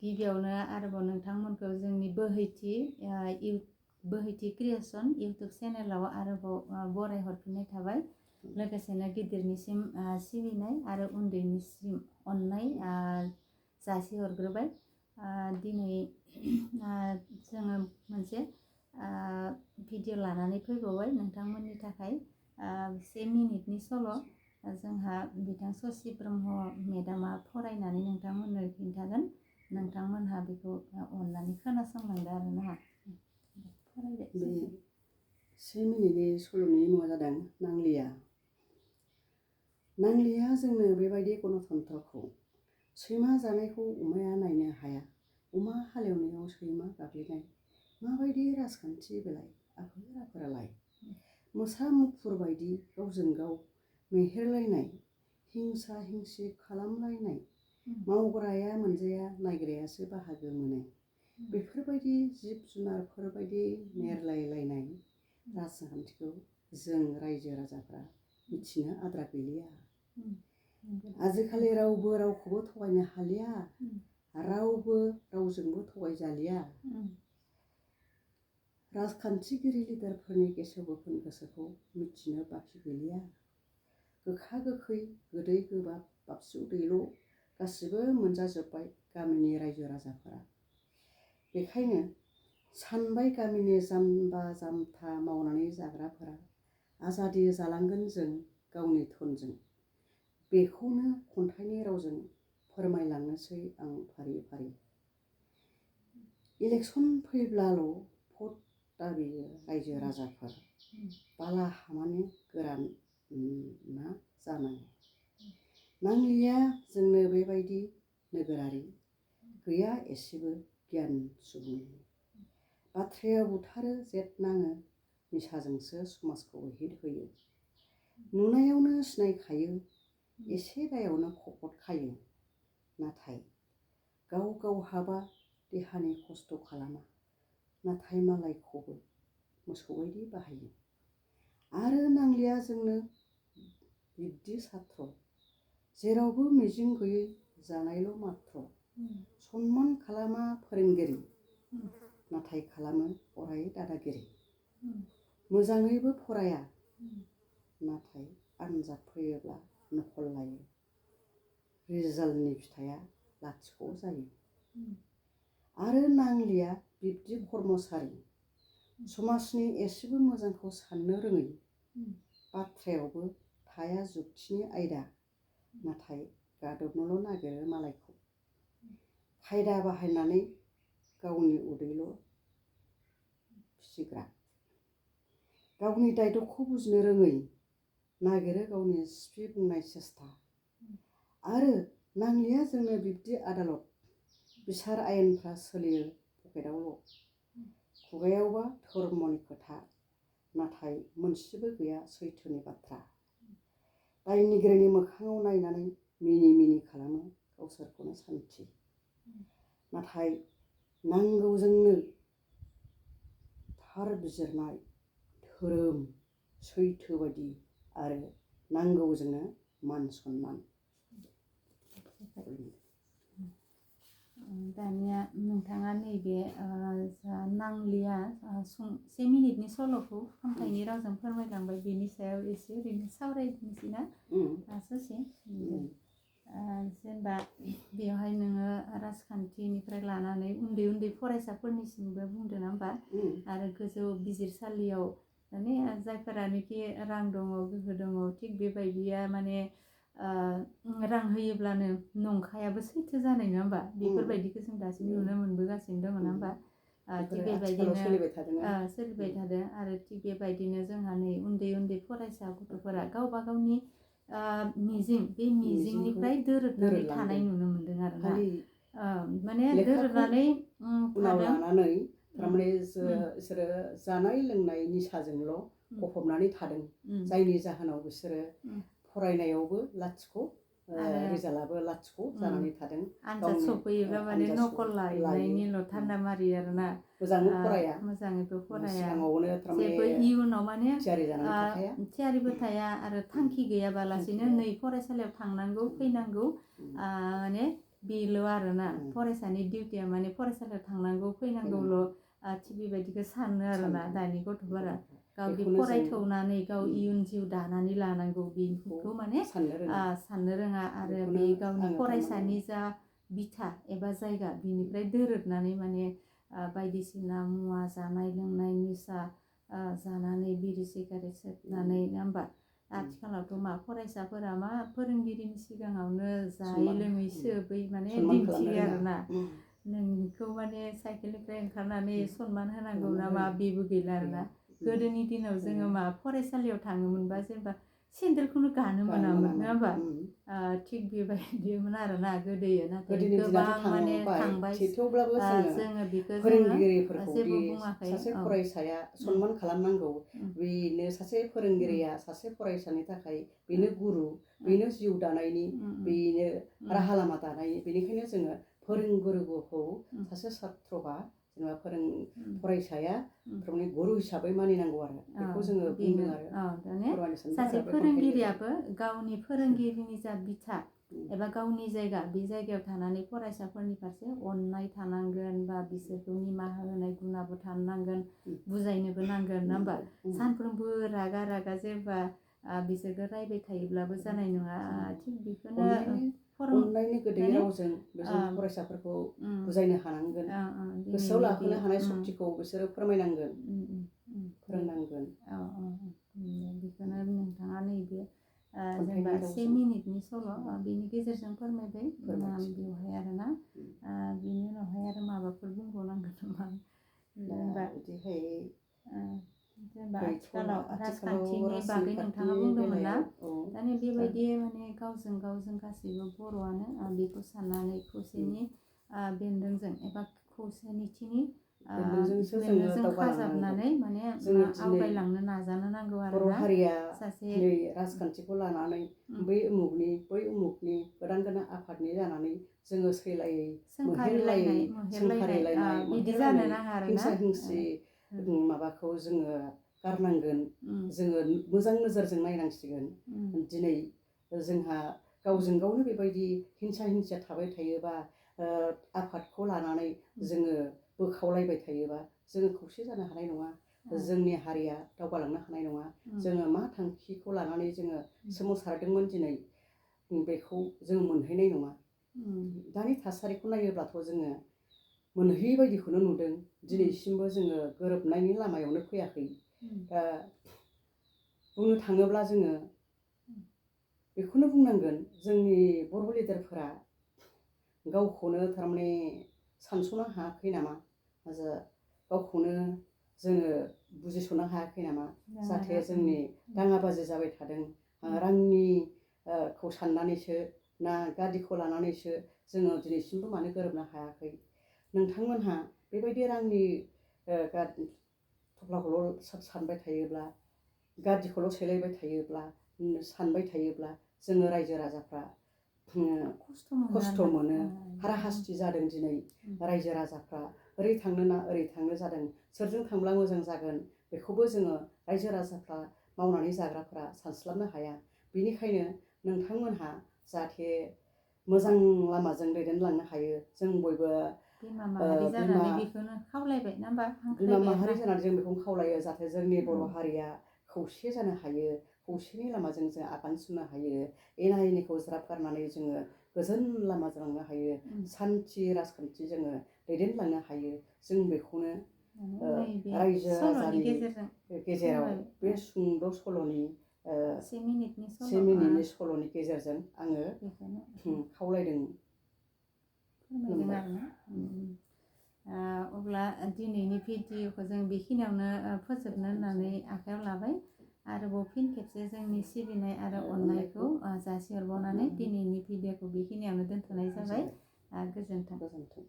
गिबियावनो आरोबाव नोंथांमोनखौ जोंनि बोहैथि क्रिएसन इउटुब चेनेलाव आरोबाव बराय हरफिननाय थाबाय लोगोसेनो गिदिरनिसिम सिबिनाय आरो उन्दैनिसिम अननाय जासिहरग्रोबाय दिनै जोङो मोनसे भिडिअ लानानै फैबावबाय नोंथांमोननि थाखाय 1 मिनिटनि सल' जोंहा बिथां शशि ब्रह्म मेडामा फरायनानै नोंथांमोननो खिन्थागोन नोंथांमोनहा बेखौ अननानै खोनासंलांदो आरोना फरायदो। बे 1 मिनिटनि सल'नि मुङा जादों नांलिया। नांलिया जोंनो बेबायदि गणतन्त्रखौ सैमा जानायखौ अमाया नायनो हाया, अमा हालेवनायाव सैमा गाग्लिनाय, माबायदि राजखान्थि बेलाय आफोरालाय, मोसा मुफुर बायदि गावजों गाव मेहेरलायनाय, हिंसा हिंसि खालामलायनाय, मावग्राया मोनजाया नायग्रायासो बाहागो मोनो, बेफोरबायदि जिब जुनारफोरबायदि नेरलायलायनाय राजखान्थिखौ जों रायजो राजाफ्रा मिथिनो आद्रा गैलिया। आजिखालि रावबो रावखौबो थगायनो हालिया, रावबो रावजोंबो थगायजालिया। राजखान्थिगिरि लिडारफोरनि गेसाव गोफोन गोसोखौ मिथिनो बाखि गैलिया। गोखा गोखै गोदै गोबाब बाबसु दैल' गासिबो मोनजाजोब्बाय गामिनि रायजो राजाफोरा। बेखायनो सानबाय गामिनि जाम्बा जाम्था मावनानै जाग्राफोरा आजादि जालांगोन जों गावनि धोनजों। बेखौनो खन्थाइनि रावजों फोरमायलांनोसै आं फारि फारि। इलेक्सन फैब्लाल' भट दाबियो रायजो राजाफोर, बाला हामानि गोरान ना जानांगौ। नांलिया जोंनो बेबायदि नोगोरारि, गैया एसेबो गियान सुबुंनि। बाथ्राया बुथारो जेथ नाङो, निसाजोंसो समाजखौ हिट होयो। नुनायावनो सिनायखायो, एसे दायावनो खपत खायो। नाथाय गाव गावहाबा देहानि खस्थ' खालामा, नाथाय मालायखौबो मोसौ बायदि बाहायो। आरो नांलिया जोंनो बिब्दि सात्र, जेरावबो मिजिं गैयै जानायल' माथ्र। सनमान खालामा फोरोंगिरि, नाथाय खालामो अराय दादागिरि। मोजाङैबो फराया, नाथाय आनजाद फैयोब्ला नकल लायो। रिजाल्टनि फिथाइया लाथिख' जायो। आरो नांलिया बिब्दि कर्मचारि, समाजनि एसेबो मोजांखौ साननो रोङै। बाथ्रायावबो थाया जुक्तिनि आयदा, नाथाय गादबनोल' नागिरो मालायखौ। खायदा बाहायनानै गावनि उदैल' फिसिग्रा। गावनि दायद'खौ बुजिनो रोङै, नागिरो गावनि सिफि बुंनाय सेस्था। आरो नांलिया जोंनो बिब्दि आदालत, बिसार आयेनफ्रा सोलियो पकेटावल'। खुगायावबा धर्मनि खोथा, नाथाय मोनसेबो गैया सैथोनि बाथ्रा। दायनिगिरिनि मोखाङाव नायनानै मिनि मिनि खालामो गावसोरखौनो सान्थि। नाथाय नांगौ जोंनो थार बिजिरनाय, धोरोम सैथो बायदि, आरो नांगौ जोंनो मान सनमान। दानिया नोंथाङा नैबे नांलिया 1 मिनिटनि सल'खौ खन्थाइनि रावजों फोरमायलांबाय, बेनि सायाव एसे ओरैनो सावरायनोसै ना ससे। जेनेबा बेवहाय नोङो राजखान्थिनिफ्राय लानानै उन्दै उन्दै फरायसाफोरनिसिमबो बुंदो ना होमबा, आरो गोजौ बिजिरसालियाव माने जायफोरानोखि रां दङ गोहो दङ थिग बेबायदिया माने रां होयोब्लानो नंखायाबो सैथो जानाय नङा होमबा, बेफोरबायदिखौ जों दासिम नुनो मोनबोगासिनो दङ ना होमबा। थिग बेबायदिनो सोलिबाय थादों। आरो थिग बेबायदिनो जोंहा नै उन्दै उन्दै फरायसा गथ'फोरा गावबा गावनि मिजिं, बे मिजिंनिफ्राय दोरोदनानै थानाय नुनो मोनदों आरोना। माने दोरोदनानै उनाव लानानै थारमाने बिसोरो जानाय लोंनाय निसाजोंल' गफबनानै थादों, जायनि जाहोनाव बिसोरो फरायनायावबो लाथिख', रिजाल्टआबो लाथिख' जानानै थादों। आनजाद सफैयोब्ला माने नकल लायनायनिल' धान्दा मारियो आरोना। मोजाङै फराया, मोजाङैबो फराया, सिगाङावनो जेबो इयुनाव माने थियारि जानानै थाखाया, थियारिबो थाया आरो थांखि गैयाबालासिनो नै फरायसालियाव थांनांगौ फैनांगौ, माने बेल' आरोना फरायसानि डिउटिया माने फरायसालियाव थांनांगौ फैनांगौल' थिग बेबायदिखौ सानो आरोना दानि गथ'फोरा गावदि फरायथौनानै गाव इयुन जिउ दानानै लानांगौ बेखौ माने साननो रोङा आरो बे गावनि फरायसानि जा बिथा एबा जायगा बिनिफ्राय दोरोदनानै माने बायदिसिना मुवा जानाय लोंनाय निसा जानानै बिरि सिगारेट सोबनानै नङा होमबा आथिखालावथ' मा फरायसाफोरा मा फोरोंगिरिनि सिगाङावनो जायै लोङै सोबै माने दिन्थियो आरोना नोंखौ माने साइकेलनिफ्राय ओंखारनानै सनमान होनांगौ नामा बेबो गैला आरोना गोदोनि दिनाव जोङो मा फरायसालियाव थाङोमोनबा जेनेबा सेन्देलखौनो गानो मोनामोन नङा होमबा थिग बेबायदिमोन आरोना गोदोयो नाथाय गोबां माने थांबाय थेवब्लाबो जोङो बेखौ फोरोंगिरिफोरखौ जेबो बुङाखै सासे फरायसाया सनमान खालामनांगौ बेनो सासे फोरोंगिरिया सासे फरायसानि थाखाय बेनो गुरु बेनो जिउ दानायनि बेनो राहा लामा दानायनि बेनिखायनो जोङो फोरोंगुरुखौ सासे सात्र'बा जेनेबा फरायसाया थारमाने गुरु हिसाबै मानिनांगौ आरो बेखौ जोङो बुंदों आरो सासे फोरोंगिरियाबो गावनि फोरोंगिरिनि जा बिथा एबा गावनि जायगा बे जायगायाव थानानै फरायसाफोरनि फारसे अननाय थानांगोन बा बिसोरखौ निमाहा होनाय गुनाबो थानांगोन बुजायनोबो नांगोन नङा होमबा सानफ्रोमबो रागा रागा जेनेबा बिसोरखौ रायबाय थायोब्लाबो जानाय नङा थिग बेखौनो अननायनि गोदै रावजों बिसोर फरायसाफोरखौ बुजायनो हानांगोन गोसोआव लाहोनो हानाय सक्तिखौ बिसोरो फोरमायनांगोन फोरोंनांगोन बेखौनो नोंथाङा नैबे जेनेबा 1 मिनिटनि सल' बेनि गेजेरजों फोरमायबाय बेवहाय आरोना बेनि उनावहाय आरो माबाफोर बुंबावनांगोन नामा जेनेबा जेनेबा आथिखालाव राजखान्थिनि बागै नोंथाङा बुंदोंमोन ना दानि बेबायदि माने गावजों गाव जों गासैबो बर'आनो बेखौ साननानै खौसेनि बेन्दोंजों एबा खौसेनिथिनि बेन्दोंजों खाजाबनानै माने आवगायलांनो नाजानो नांगौ आरो बर' हारिया सासे राजखान्थिखौ लानानै बै उमुगनि गोदान गोदान आफादनि जानानै जोङो सैलायै सोंखारिलायनाय बिदि जानो नाङा आरोना हिंसा हिंसि माबाखौ जोङो गारनांगोन जोङो मोजां नोजोरजों नायनांसिगोन दिनै जोंहा गावजों गावनो बेबायदि हिंसा हिंसिया थाबाय थायोबा आफादखौ लानानै जोङो बोखावलायबाय थायोबा जोङो खौसे जानो हानाय नङा जोंनि हारिया दावगालांनो हानाय नङा जोङो मा थांखिखौ लानानै जोङो सोमावसारदोंमोन दिनै बेखौ जों मोनहैनाय नङा दानि थासारिखौ नायोब्लाथ' जोङो मोनहैयै बायदिखौनो नुदों दिनैसिमबो जोङो गोरोबनायनि लामायावनो फैयाखै दा बुंनो थाङोब्ला जोङो बेखौनो बुंनांगोन जोंनि बर' लिडारफोरा गावखौनो थारमाने सानस'नो हायाखै नामा गावखौनो जोङो बुजिस'नो हायाखै नामा जाहाथे जोंनि दाङाबाजि जाबाय थादों रांनि खौ साननानैसो ना गादिखौ लानानैसो जोङो दिनैसिमबो मानो गोरोबनो हायाखै नोंथांमोनहा बेबायदि रांनि थफ्लाखौल' सानबाय थायोब्ला गादिखौल' सेलायबाय थायोब्ला सानबाय थायोब्ला जोङो रायजो राजाफ्रा खस्थ' मोनो हाराहास्ति जादों दिनै रायजो राजाफ्रा ओरै थांनो ना ओरै थांनो जादों सोरजों थांब्ला मोजां जागोन बेखौबो जोङो रायजो राजाफ्रा मावनानै जाग्राफ्रा सानस्लाबनो हाया बेनिखायनो नोंथांमोनहा जाहाथे मोजां लामाजों दैदेनलांनो हायो जों बयबो बिमा माहारि जानानै बेखौनो खावलायबाय ना होमबा बिमा माहारि जानानै जों बेखौनो खावलायो जाहाथे जोंनि बर' हारिया खौसे जानो हायो खौसेनि लामाजों जों आगान सुरनो हायो एना एनिखौ ज्राब गारनानै जोङो गोजोन लामाजों लांनो हायो सान्थि राजखान्थि जोङो दैदेनलांनो हायो जों बेखौनो रायजो राजानि गेजेराव बे सुंद' सल'नि 1 मिनिटनि सल'नि गेजेरजों आङो खावलायदों फोरमायदों आरोना अब्ला दिनैनि भिडिअखौ जों बेखिनियावनो फोजोबनो होननानै आखायाव लाबाय आरोबाव फिन खेबसे जोंनि सिबिनाय आरो अननायखौ जासिहरबावनानै दिनैनि भिडिअखौ बेखिनियावनो दोनथ'नाय जाबाय गोजोन्थों